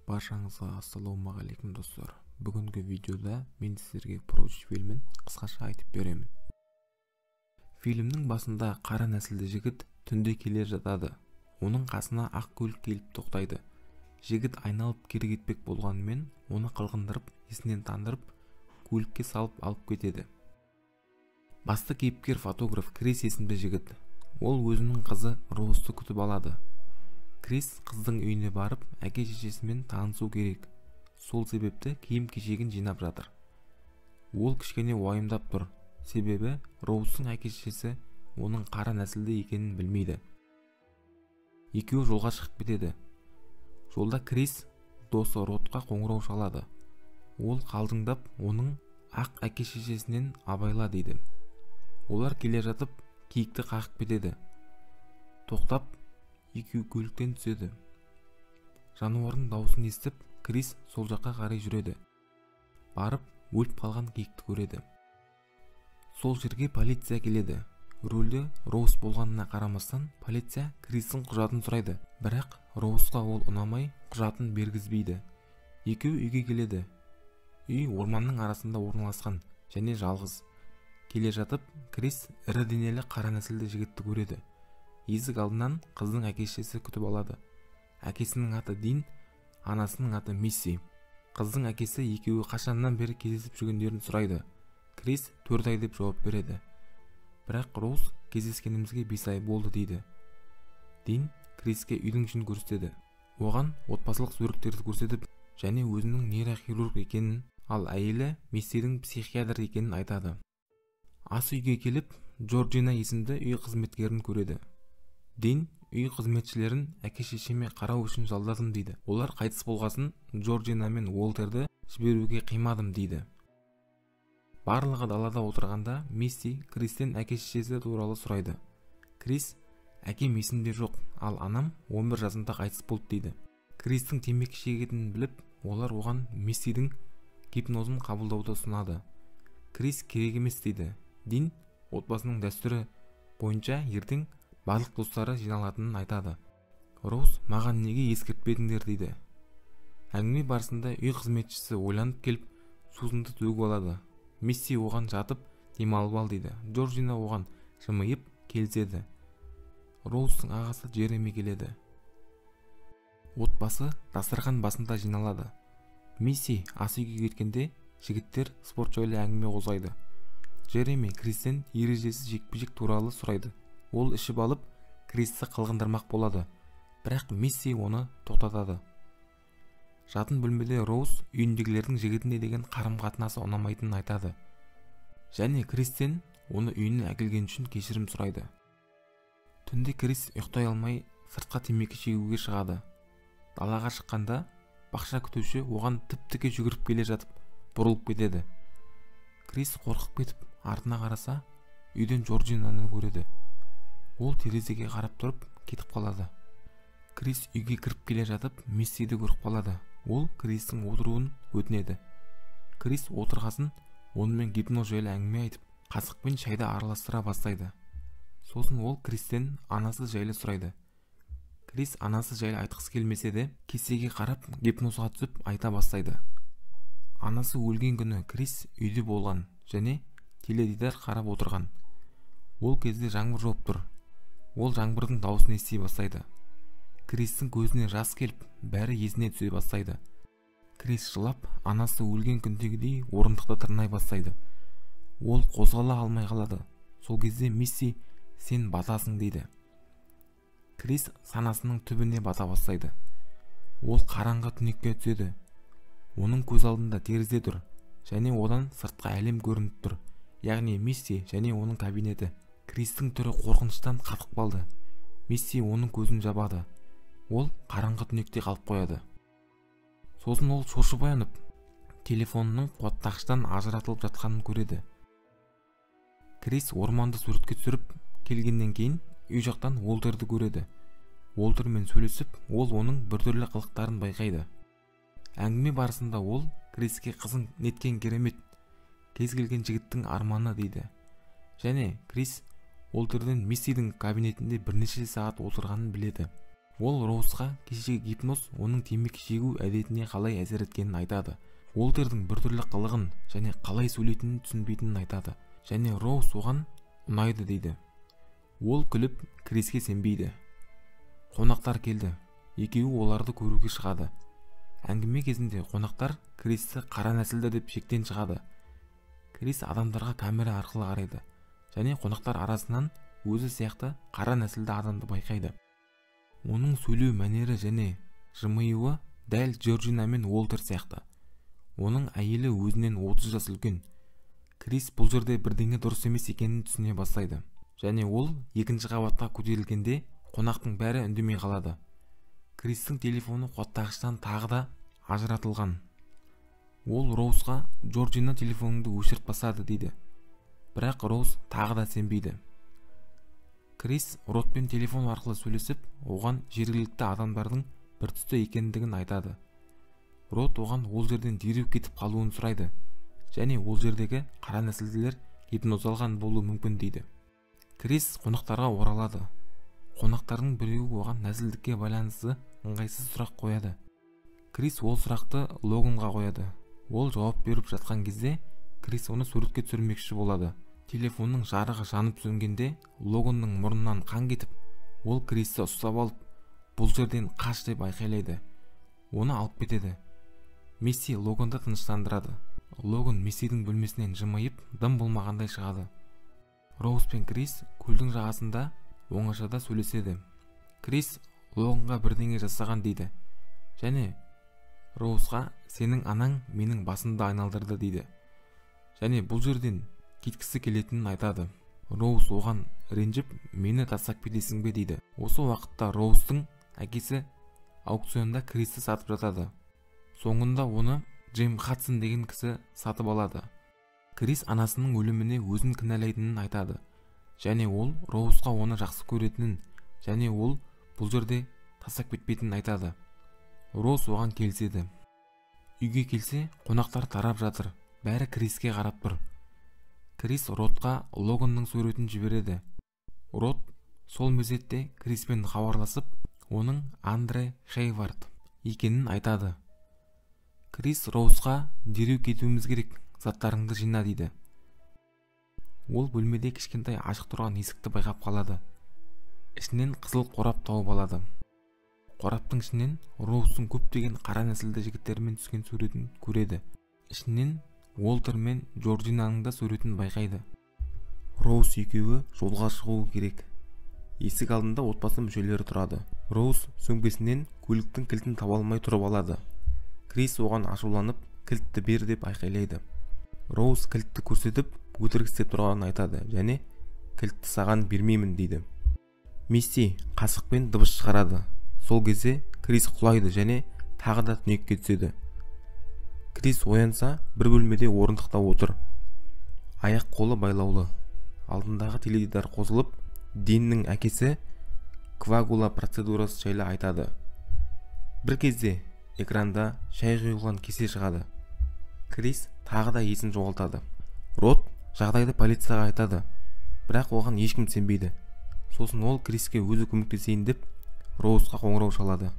Баршаңызға ассалаумағалейкум, достар! Бүгінгі видеода мен сіздерге «Прочь» фильмін қысқаша айтып беремін. Фильмнің басында қара нәсілді жігіт түнде келе жатады. Оның қасына ақ көлік келіп тоқтайды. Жігіт айналып кері кетпек болғанымен, оны қылғындырып, есінен тандырып, көлікке салып алып кетеді. Басты кейіпкер фотограф Крис есімді жігіт. Ол өзінің қызы Роузды күтіп алады. Крис қыздың үйіне барып, әке шешесімен танысу керек. Сол себепті киім кешегін жинап жатыр. Ол кішкене уайымдап тұр, себебі Роуздың әке шешесі оның қара нәсілді екенін білмейді. Екеуі жолға шығып кетеді. Жолда Крис досы Ротқа қоңырау шалады. Ол қалжыңдап, оның ақ әке шешесінен абайла дейді. Олар келе жатып, киікті қағып кетеді. Тоқтап, екеуі көліктен түседі. Жануардың дауысын естіп, Крис сол жаққа қарай жүреді. Барып, өліп қалған киікті көреді. Сол жерге полиция келеді. Рөлде Роуз болғанына қарамастан, полиция Кристің құжатын сұрайды. Бірақ Роузға ол ұнамай, құжатын бергізбейді. Екеуі үйге келеді. Үй орманның арасында орналасқан және жалғыз. Келе жатып, Крис ірі денелі қара нәсілді жігітті көреді. Есік алдынан қыздың әке шешесі күтіп алады. Әкесінің аты Дин, анасының аты Мисси. Қыздың әкесі екеуі қашаннан бері кездесіп жүргендерін сұрайды. Крис 4 ай деп жауап береді. Бірақ Роуз «Кездескенімізге 5 ай болды» дейді. Дин Криске үйдің ішін көрсетеді. Оған отбасылық суреттерді көрсетіп және өзінің нейрохирург екенін, ал әйелі Миссидің психиатр екенін айтады. Ас үйге келіп, Джорджина есімді үй қызметкерін көреді. Дин «Үй қызметшілерін әке шешеме қарау үшін жалдадым» дейді. «Олар қайтыс болғасын, Джорджина мен Уолтерді жіберуге қимадым» дейді. Барлығы далада отырғанда, Мисси Кристен әке шешесі туралы сұрайды. Крис «Әкем есімде жоқ, ал анам 11 жасымда қайтыс болды» дейді. Кристің темекі шегетінін біліп, олар оған Миссидің гипнозын қабылдауды ұсынады. Крис «Керек емес» дейді. Дин отбасының дәстүрі бойынша ертең барлық достары жиналатынын айтады. Роуз «Маған неге ескертпедіңдер?» дейді. Әңгіме барысында үй қызметшісі ойланып келіп, сусынды төгіп алады. Мисси оған «Жатып демалып ал» дейді. Джорджина оған жымиып келіседі. Роуздың ағасы Джереми келеді. Отбасы дастархан басында жиналады. Мисси ас үйге кеткенде, жігіттер спорт жайлы әңгіме қозғайды. Джереми Кристен ережесіз жекпе-жек туралы сұрайды. Ол ішіп алып, Кристі қылғындырмақ болады, бірақ Мисси оны тоқтатады. Жатын бөлмеде Роуз үйіндегілердің жігітіне деген қарым-қатынасы ұнамайтынын айтады және Кристен оны үйіне әкелген үшін кешірім сұрайды. Түнде Крис ұйықтай алмай, сыртқа темекі шегуге шығады. Далаға шыққанда, бақша күтуші оған тіп-тіке жүгіріп келе жатып, бұрылып кетеді. Крис қорқып кетіп, артына қараса, үйден Джорджинаны көреді. Ол терезеге қарап тұрып, кетіп қалады. Крис үйге кіріп келе жатып, Миссиді көріп қалады. Ол Кристің отыруын өтінеді. Крис отырғасын, онымен гипноз жайлы әңгіме айтып, қасықпен шайды араластыра бастайды. Сосын ол Кристен анасы жайлы сұрайды. Крис анасы жайлы айтқысы келмесе де, кестеге қарап, гипнозға түсіп, айта бастайды. Анасы өлген күні Крис үйде болған және теледидар қарап отырған. Ол кезде жаңбыр жауып тұр. Ол жаңбырдың дауысын ести бастайды. Кристің көзіне жас келіп, бәрі есіне түсе бастайды. Крис жылап, анасы өлген күндегідей орындықты тырнай бастайды. Ол қозғала алмай қалады. Сол кезде Мисси «Сен батасың» дейді. Крис санасының түбіне бата бастайды. Ол қараңғы түнекке түседі. Оның көз алдында терезе тұр және одан сыртқы әлем көрініп тұр, яғни Мисси және оның кабинеті. Кристің түрі қорқыныштан қатып қалды. Мисси оның көзін жабады. Ол қараңғы түнекте қалып қояды. Сосын ол шошып оянып, телефонының қуаттағыштан ажыратылып жатқанын көреді. Крис орманды суретке түсіріп келгеннен кейін, үй жақтан Уолтерді көреді. Уолтермен сөйлесіп, ол оның біртүрлі қылықтарын байқайды. Әңгіме барысында ол Криске «Қызың неткен керемет, кез келген жігіттің арманы» дейді. Және Крис Уолтерден Миссидің кабинетінде бірнеше сағат отырғанын біледі. Ол Роузға кешегі гипноз оның темекі шегу әдетіне қалай әсер еткенін айтады. Уолтердің біртүрлі қылығын және қалай сөйлейтінін түсінбейтінін айтады. Және Роуз оған ұнайды дейді. Ол күліп Криске сенбейді. Қонақтар келді. Екеуі оларды көруге шығады. Әңгіме кезінде қонақтар Кристі қара нәсілді деп шектен шығады. Крис адамдарға камера арқылы қарайды және қонақтар арасынан өзі сияқты қара нәсілді адамды байқайды. Оның сөйлеу мәнері және жымиюы дәл Джорджина мен Уолтер сияқты. Оның әйелі өзінен 30 жас үлкен. Крис бұл жерде бірдеңе дұрыс емес екенін түсіне бастайды. Және ол екінші қабатқа көтерілгенде қонақтың бәрі үндемей қалады. Кристің телефоны қуаттағыштан тағы да ажыратылған. Ол Роузға Джорджина телефоныңды өшіріп тастады дейді. Бірақ Роуз тағы да сенбейді. Крис Ротпен телефон арқылы сөйлесіп, оған жергілікті адамдардың біртүсті екендігін айтады. Рот оған ол жерден дереу кетіп қалуын сұрайды және ол жердегі қара нәсілділер гипноздалған болуы мүмкін дейді. Крис қонақтарға оралады. Қонақтардың біреуі оған нәсілдікке байланысты ыңғайсыз сұрақ қояды. Крис ол сұрақты Логанға қояды. Ол жауап беріп жатқан кезде Крис оны суретке түсірмекші болады. Телефонның жарығы жанып сөнгенде Логанның мұрнынан қан кетіп, ол Кристі ұстап алып, бұл жерден қаш деп айқайлайды. Оны алып кетеді. Месси Логанды тыныштандырады. Логан Мессидің бөлмесінен жымиып, дым болмағандай шығады. Роуз пен Крис көлдің жағасында оңашада сөйлеседі. Крис Логанға бірдеңе жасаған дейді. Және Роузға сенің анаң менің басымды айналдырды дейді. Және бұл жерден кеткісі келетінін айтады. Роуз оған ренжіп, мені тастап кетесің бе дейді. Осы уақытта Роуздың әкесі аукционда Кристі сатып жатады. Соңында оны Джим Хадсон деген кісі сатып алады. Крис анасының өліміне өзін кінәлайтынын айтады. Және ол Роузға оны жақсы көретінін және ол бұл жерде тастап кетпейтінін айтады. Роуз оған келіседі. Үйге келсе, қонақтар тарап жатыр. Бәрі Криске қарап тұр. Крис Ротқа Логанның суретін жібереді. Рот сол мезетте Криспен хабарласып, оның Андре Хейвард екенін айтады. Крис Роузға дереу кетуіміз керек, заттарыңды жина дейді. Ол бөлмеде кішкентай ашық тұрған есікті байқап қалады. Ішінен қызыл қорап тауып алады. Қораптың ішінен Роуздың көптеген қара нәсілді жігіттермен түскен суретін көреді. Ішінен Уолтер мен Джорджинаның да суретін байқайды. Роуз екеуі жолға шығуы керек. Есік алдында отбасы мүшелері тұрады. Роуз сөмкесінен көліктің кілтін таба алмай тұрып алады. Крис оған ашуланып, кілтті бер деп айқайлайды. Роуз кілтті көрсетіп, өтірік істеп тұрғанын айтады және кілтті саған бермеймін дейді. Мисси қасықпен дыбыс шығарады. Сол кезде Крис құлайды және тағы да түнекке түседі. Крис оянса, бір бөлмеде орындықта отыр. Аяқ қолы байлаулы. Алдындағы теледидар қосылып, Диннің әкесі квагула процедурасы жайлы айтады. Бір кезде экранда шай құйылған кесе шығады. Крис тағы да есін жоғалтады. Рот жағдайды полицияға айтады, бірақ оған ешкім сенбейді. Сосын ол Криске өзі көмектесейін деп Роузға қоңырау шалады.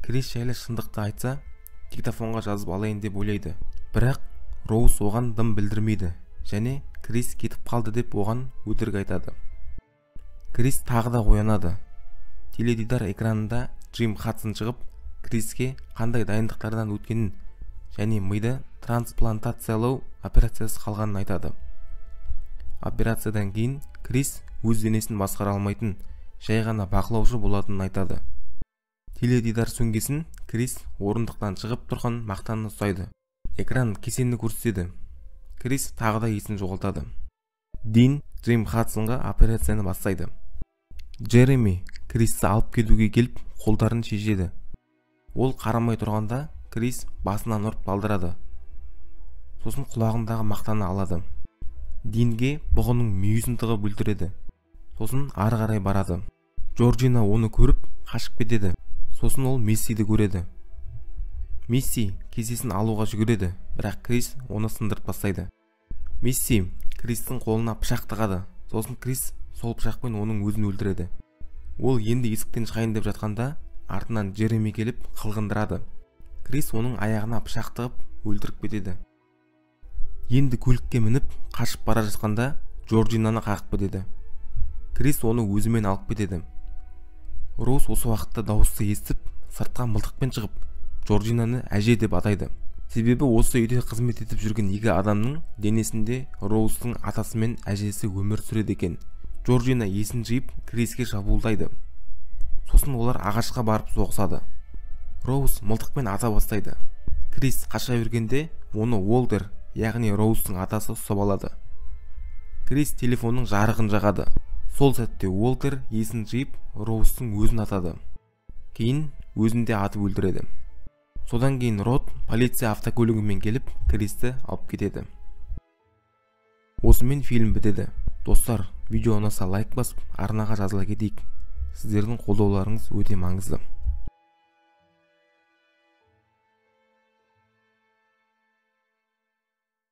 Крис жайлы шындықты айтса, диктофонға жазып алайын деп ойлайды. Бірақ Роуз оған дым білдірмейді және Крис кетіп қалды деп оған өтірік айтады. Крис тағы да оянады. Теледидар экранында Джим Хадсон шығып, Криске қандай дайындықтардан өткенін және миды трансплантациялау операциясы қалғанын айтады. Операциядан кейін Крис өз денесін басқара алмайтын, жай ғана бақылаушы болатынын айтады. Теледидар сөнгесін Крис орындықтан шығып тұрған мақтаны ұстайды. Экран кесені көрсетеді. Крис тағы да есін жоғалтады. Дин Джим Хадсонға операцияны бастайды. Джереми Кристі алып кетуге келіп, қолдарын шешеді. Ол қарамай тұрғанда Крис басынан ұрып талдырады. Сосын құлағындағы мақтаны алады. Динге бұғының мүйізін тығып өлтіреді. Сосын ары қарай барады. Джорджина оны көріп қашып кетеді. Сосын ол Мессиді көреді. Месси кесесін алуға жүгіреді, бірақ Крис оны сындырып тастайды. Месси Кристің қолына пышақ тығады. Сосын Крис сол пышақпен оның өзін өлтіреді. Ол енді есіктен шығайын деп жатқанда Артынан Джереми келіп қылғындырады. Крис оның аяғына пышақ тығып өлтіріп кетеді. Енді көлікке мініп қашып бара жатқанда Джорджинаны қағып кетеді. Крис оны өзімен алып кетеді. Роуз осы уақытта дауысты естіп, сыртқа мылтықпен шығып, Джорджинаны әже деп атайды. Себебі осы үйде қызмет етіп жүрген екі адамның денесінде Роуздың атасы мен әжесі өмір сүреді екен. Джорджина есін жиып, Криске шабуылдайды. Сосын олар ағашқа барып соғысады. Роуз мылтықпен ата бастайды. Крис қаша бергенде оны Уолтер, яғни Роуздың атасы ұстап алады. Крис телефонның жарығын жағады. Сол сәтте Уолтер есін жиып, Роуздың өзін атады. Кейін өзін де атып өлтіреді. Содан кейін Род полиция автокөлігімен келіп, Кристі алып кетеді. Осымен фильм бітеді. Достар, видео ұнаса лайк басып, арнаға жазыла кетейік. Сіздердің қолдауларыңыз өте маңызды.